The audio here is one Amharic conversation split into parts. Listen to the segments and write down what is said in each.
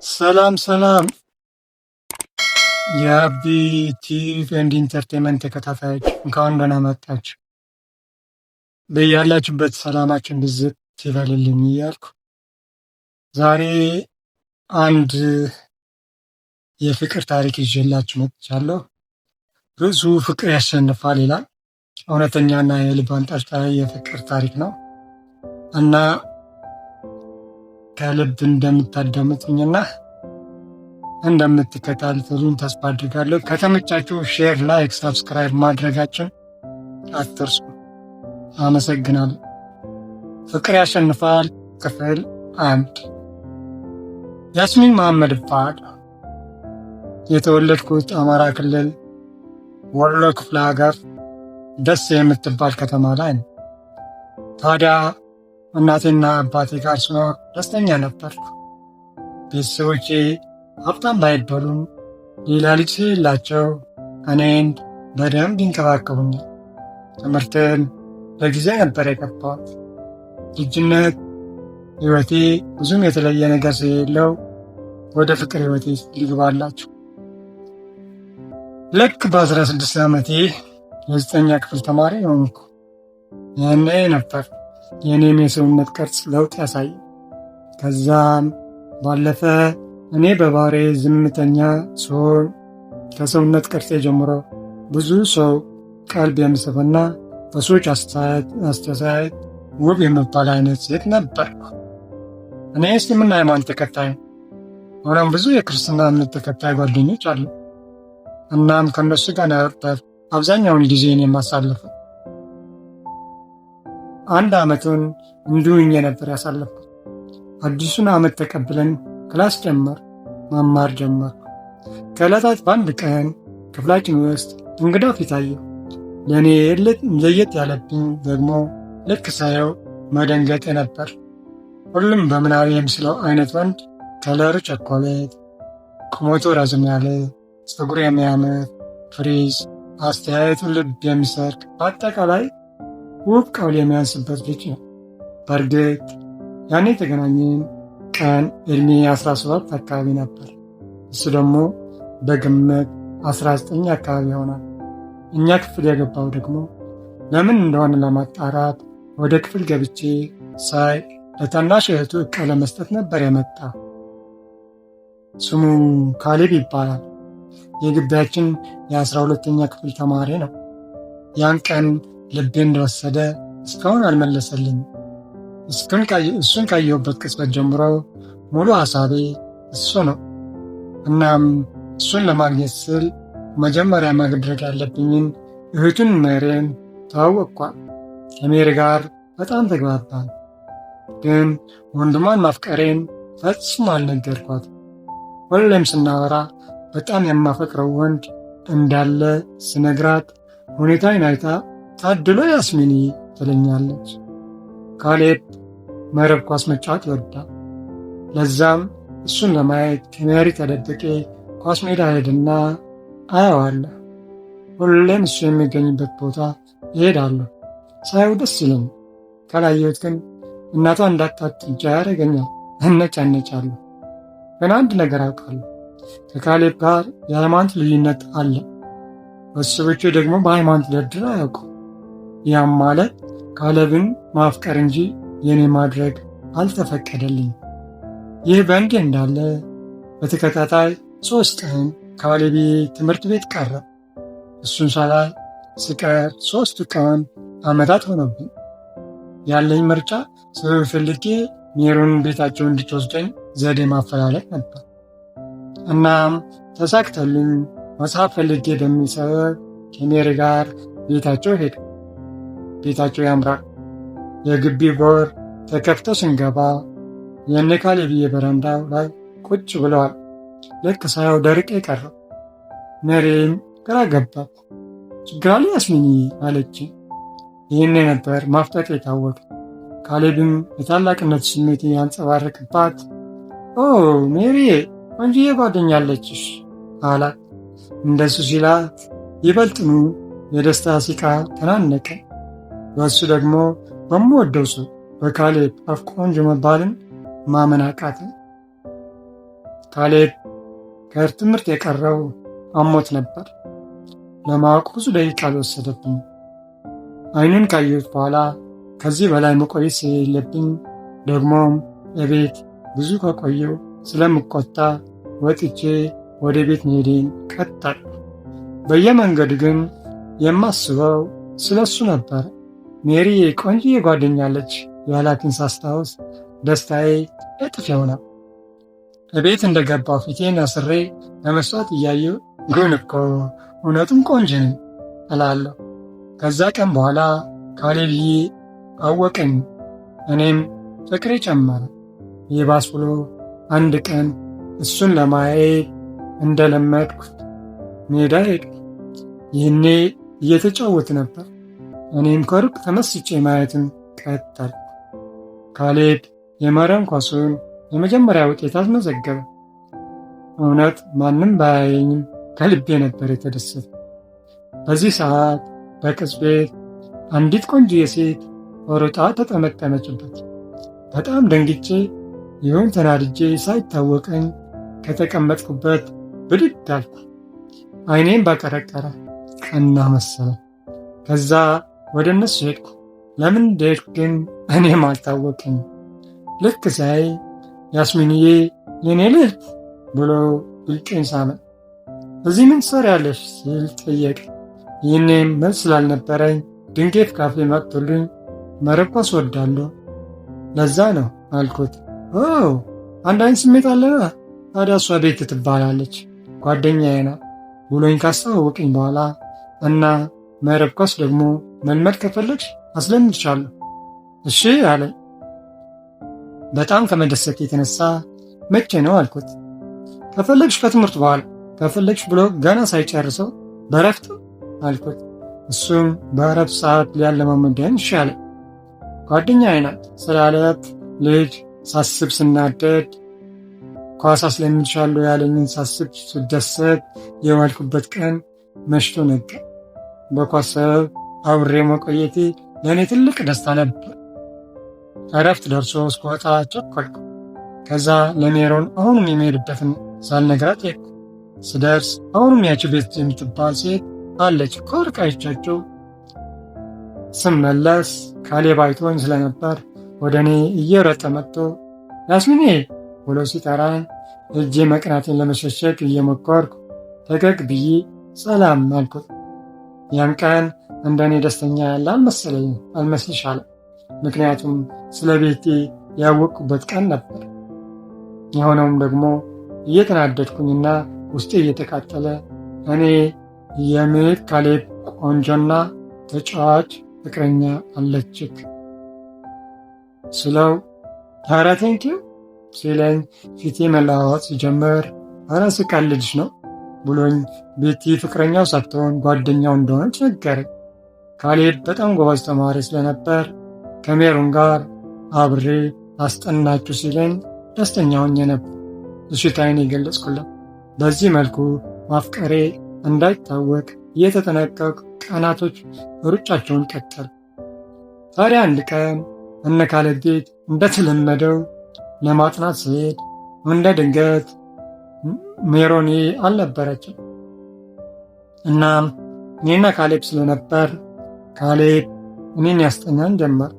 ሰላም ሰላም የአቢ Tube and Entertainment ተከታታዮች፣ እንኳን ደህና መጣችሁ። በያላችሁበት ሰላማችን ብዝት ይበልልኝ እያልኩ ዛሬ አንድ የፍቅር ታሪክ ይዤላችሁ መጥቻለሁ። ርዕሱ ፍቅር ያሸንፋል ይላል። እውነተኛና የልብ አንጠልጣይ የፍቅር ታሪክ ነው እና ከልብ እንደምታዳምጡኝና እንደምትከታተሉን ተስፋ አድርጋለሁ። ከተመቻችሁ share፣ like፣ subscribe ማድረጋችን አትርሱ። አመሰግናለሁ። ፍቅር ያሸንፋል ክፍል 1። ያስሚን መሐመድ እባላለሁ። የተወለድኩት አማራ ክልል ወሎ ክፍለ ሀገር ደሴ የምትባል ከተማ ላይ ነው። ታዲያ እናቴና አባቴ ጋር ስኖር ደስተኛ ነበርኩ። ቤተሰቦቼ ሀብታም ባይባሉም ሌላ ልጅ ስለሌላቸው እኔን በደንብ ይንከባከቡኛል። ትምህርትን በጊዜ ነበር የገባሁት። ልጅነት ሕይወቴ ብዙም የተለየ ነገር ስለሌለው ወደ ፍቅር ሕይወቴ ልግባላችሁ። ልክ በ16 ዓመቴ የዘጠኛ ክፍል ተማሪ ሆንኩ። ያኔ ነበር የእኔም የሰውነት ቅርጽ ለውጥ ያሳየ። ከዛም ባለፈ እኔ በባህሬ ዝምተኛ ስሆን ከሰውነት ቅርጼ ጀምሮ ብዙ ሰው ቀልብ የምስብና በሰዎች አስተያየት ውብ የመባል አይነት ሴት ነበር። እኔ እስልምና ሃይማኖት ተከታይ፣ ሆኖም ብዙ የክርስትና እምነት ተከታይ ጓደኞች አሉ። እናም ከእነሱ ጋር ነበር አብዛኛውን ጊዜን የማሳልፈው። አንድ ዓመቱን እንዲሁ ነበር ያሳለፍኩት። አዲሱን ዓመት ተቀብለን class ጀመር መማር ጀመር። ከዕለታት በአንድ ቀን ክፍላችን ውስጥ እንግዳ ፊት አየሁ። ለእኔ ለየት ያለብኝ ደግሞ ልክ ሳየው መደንገጤ ነበር። ሁሉም በምናቤ የምስለው አይነት ወንድ፣ ከለሩ ቸኮሌት፣ ቁመቱ ረዝም ያለ፣ ፀጉር የሚያምር ፍሪዝ፣ አስተያየቱ ልብ የሚሰርቅ፣ በአጠቃላይ ውብ ቃል የሚያንስበት ልጅ ነው። በእርግጥ ያኔ የተገናኘን ቀን ዕድሜ 17 አካባቢ ነበር። እሱ ደግሞ በግምት 19 አካባቢ ይሆናል። እኛ ክፍል የገባው ደግሞ ለምን እንደሆነ ለማጣራት ወደ ክፍል ገብቼ ሳይ ለታናሽ እህቱ ዕቃ ለመስጠት ነበር የመጣ። ስሙ ካሌብ ይባላል። የግቢያችን የ12ኛ ክፍል ተማሪ ነው። ያን ቀን ልቤ እንደወሰደ እስካሁን አልመለሰልኝም። እሱን ካየሁበት ቅጽበት ጀምሮ ሙሉ ሐሳቤ እሱ ነው። እናም እሱን ለማግኘት ስል መጀመሪያ ማድረግ ያለብኝን እህቱን ሜሪን ተዋወቅኳት። ከሜሪ ጋር በጣም ተግባባን። ግን ወንድሟን ማፍቀሬን ፈጽሞ አልነገርኳት። ሁሌም ስናወራ በጣም የማፈቅረው ወንድ እንዳለ ስነግራት ሁኔታዬን አይታ ታድሎ ያስሚኒ ትለኛለች። ካሌብ መረብ ኳስ መጫወት ይወዳል። ለዛም እሱን ለማየት ከሜሪ ተደብቄ ኳስ ሜዳ ሄድና አየዋለሁ። ሁሌም እሱ የሚገኝበት ቦታ እሄዳለሁ። ሳየው ደስ ይለኛል። ካላየሁት ግን እናቷ እንዳታጥጃ ያደርገኛል። እነጫነጫለሁ። ግን አንድ ነገር አውቃለሁ። ከካሌብ ጋር የሃይማኖት ልዩነት አለ። ቤተሰቦቼ ደግሞ በሃይማኖት ድርድር አያውቁም። ያም ማለት ካሌብን ማፍቀር እንጂ የኔ ማድረግ አልተፈቀደልኝም። ይህ በእንዲህ እንዳለ በተከታታይ 3 ቀን ካሌብ ትምህርት ቤት ቀረ። እሱን ሳላይ ስቀር 3 ቀን ዓመታት ሆነብኝ። ያለኝ ምርጫ ሰበብ ፈልጌ ሜሮን ቤታቸው እንድትወስደኝ ዘዴ ማፈላለግ ነበር። እናም ተሳክተልኝ መጽሐፍ ፈልጌ በሚል ሰበብ ከሜሪ ጋር ቤታቸው ሄድኩ። ቤታቸው ያምራል። የግቢ በር ተከፍቶ ስንገባ የእነ ካሌብዬ በረንዳው ላይ ቁጭ ብለዋል። ልክ ሳየው ደርቄ ቀረሁ። ሜሪም ግራ ገባት። ችግር አለ ያስሚኒ አለች። ይህኔ ነበር ማፍጠጥ የታወቀ። ካሌብም የታላቅነት ስሜት ያንጸባረቅባት፣ ኦ ሜሪ ቆንጆዬ ጓደኛ አለችሽ አላት። እንደሱ ሲላት ይበልጥኑ የደስታ ሲቃ ተናነቀ። በእሱ ደግሞ በምወደው ሰው በካሌብ አፍ ቆንጆ መባልን ማመን አቃተኝ። ካሌብ ከትምህርት የቀረው አሞት ነበር። ለማወቅ ብዙ ደቂቃ አልወሰደብኝ። አይኑን ካየሁት በኋላ ከዚህ በላይ መቆየት ስለሌለብኝ፣ ደግሞም እቤት ብዙ ከቆየው ስለምቆጣ ወጥቼ ወደ ቤት መሄዴን ቀጠልኩ። በየመንገዱ ግን የማስበው ስለ እሱ ነበር። ሜሪ ቆንጆዬ ጓደኛ አለች ያላትን ሳስታውስ ደስታዬ እጥፍ ይሆናል። እቤት እንደገባው ፊቴን አስሬ በመስታወት እያየሁ ግን እኮ እውነቱም ቆንጆ ነኝ እላለሁ። ከዛ ቀን በኋላ ካሌብዬ አወቀኝ፣ እኔም ፍቅሬ ጨመረ። ይባስ ብሎ አንድ ቀን እሱን ለማየት እንደለመድኩት ሜዳ ሄድኩ። ይህኔ እየተጫወት ነበር። እኔም ከሩቅ ተመስጬ ማየትን ቀጠልኩ። ካሌብ የመረብ ኳሱን የመጀመሪያ ውጤት አስመዘገበ። እውነት ማንም ባያየኝም ከልቤ ነበር የተደሰተ። በዚህ ሰዓት በቅጽበት አንዲት ቆንጆዬ ሴት ሮጣ ተጠመጠመችበት። በጣም ደንግጬ ይሁን ተናድጄ ሳይታወቀኝ ከተቀመጥኩበት ብድግ አልኩ። አይኔም ባቀረቀረ ቀና መሰለ። ከዛ ወደ እነሱ ሄድኩ። ለምን እንደሄድኩ ግን እኔም አልታወቀኝ። ልክ ሳይ ያስሚንዬ የኔ ልዕልት ብሎ ብልጬን ሳመ። እዚህ ምን ትሰሪያለሽ ሲል ጠየቀ። ይህኔም መልስ ስላልነበረኝ ድንገት ካፌ መጥቶልኝ መረብ ኳስ እወዳለሁ ለዛ ነው አልኩት። ኦ፣ አንድ አይነት ስሜት አለና ታዲያ እሷ ቤት ትባላለች፣ ጓደኛዬ ናት ብሎኝ ካስተዋወቀኝ በኋላ እና መረብ ኳስ ደግሞ መልመድ ከፈለግሽ አስለምድሻለሁ እሺ አለኝ። በጣም ከመደሰት የተነሳ መቼ ነው አልኩት። ከፈለግሽ ከትምህርት በኋላ ከፈለግሽ ብሎ ገና ሳይጨርሰው በረፍት አልኩት። እሱም በእረፍት ሰዓት ሊያለማመደን እሺ አለኝ። ጓደኛዬ ናት ስላለት ልጅ ሳስብ ስናደድ፣ ኳስ አስለምድሻለሁ ያለኝን ሳስብ ስደሰት የዋልኩበት ቀን መሽቶ ነጋ። በኳስ ሰበብ አብሬ መቆየቴ ለእኔ ትልቅ ደስታ ነበር። እረፍት ደርሶ እስክወጣ ቸኮልኩ። ከዛ ለሜሮን አሁንም የሚሄድበትን ሳልነግራት ሄድኩ። ስደርስ አሁንም ያቺ ቤት የምትባል ሴት አለች። ከሩቅ አይቻቸው ስመለስ ካሌብ አይቶኝ ስለነበር ወደ እኔ እየሮጠ መጥቶ ያስሚኔ ብሎ ሲጠራኝ እጄ መቅናቴን ለመሸሸግ እየሞከርኩ ፈገግ ብዬ ሰላም አልኩት። ያን ቀን እንደ እኔ ደስተኛ ያለ አልመሰለኝም አልመስልሽ አለ። ምክንያቱም ስለ ቤቴ ያወቅኩበት ቀን ነበር። የሆነውም ደግሞ እየተናደድኩኝና ውስጤ እየተቃጠለ እኔ የምት ካሌብ ቆንጆና ተጫዋች ፍቅረኛ አለችክ ስለው ኧረ thank you ሲለኝ ፊቴ መለዋወጥ ሲጀምር ኧረ ስቀልድሽ ነው ብሎኝ ቤቲ ፍቅረኛው ሳትሆን ጓደኛው እንደሆነች ነገረኝ። ካሌብ በጣም ጎበዝ ተማሪ ስለነበር ከሜሮን ጋር አብሬ አስጠናችሁ ሲለኝ ደስተኛ ሆኜ ነበር እሽታዬን የገለጽኩለት። በዚህ መልኩ ማፍቀሬ እንዳይታወቅ እየተጠነቀቅኩ ቀናቶች ሩጫቸውን ቀጠሉ። ታዲያ አንድ ቀን እነ ካሌብ ቤት እንደተለመደው ለማጥናት ስሄድ እንደ ድንገት ሜሮኒ አልነበረችም። እናም እኔና ካሌብ ስለነበር ካሌብ እኔን ያስጠናን ጀመር።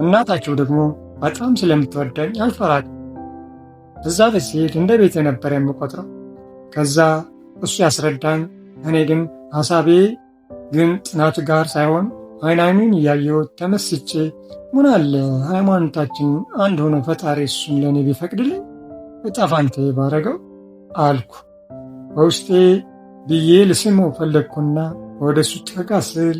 እናታቸው ደግሞ በጣም ስለምትወደኝ አልፈራት። እዛ ቤት ሲሄድ እንደ ቤት የነበረ የምቆጥረው። ከዛ እሱ ያስረዳኝ፣ እኔ ግን ሀሳቤ ግን ጥናቱ ጋር ሳይሆን አይን አይኑን እያየሁት ተመስጬ ምን አለ ሃይማኖታችን አንድ ሆኖ ፈጣሪ እሱን ለእኔ ቢፈቅድልኝ ዕጣ ፈንታዬ ባረገው አልኩ። በውስጤ ብዬ ልስመው ፈለግኩና ወደ እሱ ጠጋ ስል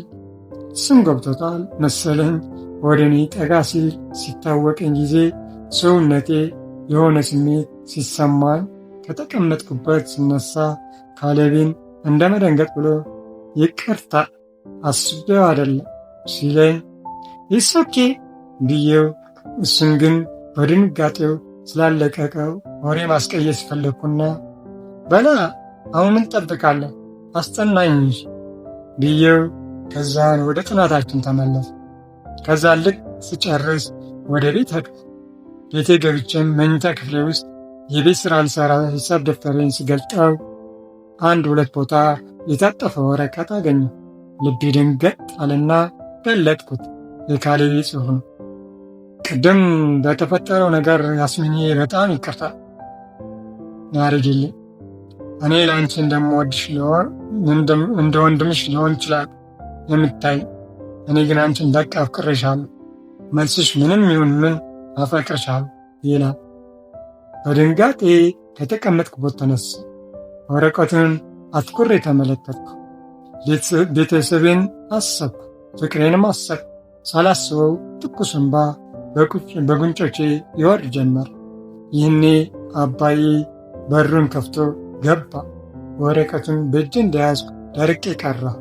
ስም ገብቶታል መሰለኝ። ወደ እኔ ጠጋ ሲል ሲታወቀኝ ጊዜ ሰውነቴ የሆነ ስሜት ሲሰማኝ ከተቀመጥኩበት ስነሳ ካሌብን እንደ መደንገጥ ብሎ ይቅርታ አስቤው አይደለም ሲለኝ it's okay ብዬው እሱን ግን በድንጋጤው ስላለቀቀው ወሬ ማስቀየስ ፈለግኩና በላ አሁን ምን ትጠብቃለህ? አስጠናኝ እንጂ ብዬው ከዛን ወደ ጥናታችን ተመለስ። ከዛ ልክ ስጨርስ ወደ ቤት ሄድኩ። ቤቴ ገብቼም መኝታ ክፍሌ ውስጥ የቤት ሥራ ልሠራ ሂሳብ ደብተሬን ስገልጠው አንድ ሁለት ቦታ የታጠፈ ወረቀት አገኘሁ። ልቤ ደንገጥ አለና ገለጥኩት። የካሌብ ጽሑፍ ነው። ቅድም በተፈጠረው ነገር ያስሚኔ በጣም ይቅርታ አድርጊልኝ። እኔ ለአንቺ እንደምወድሽ ሊሆን እንደ ወንድምሽ ሊሆን ይችላል የምታይ፣ እኔ ግን አንቺን በቃ አፍቅሬሻለሁ። መልስሽ ምንም ይሁን ምን አፈቅርሻለሁ ይላል። በድንጋጤ ከተቀመጥኩበት ተነሳ። ወረቀቱን አትኩሬ ተመለከትኩ። ቤተሰቤን አሰብኩ፣ ፍቅሬንም አሰብኩ። ሳላስበው ትኩስ እንባ በጉንጮቼ ይወርድ ጀመር። ይህኔ አባዬ በሩን ከፍቶ ገባ። ወረቀቱን በእጄ እንደያዝኩ ደርቄ ቀረሁ።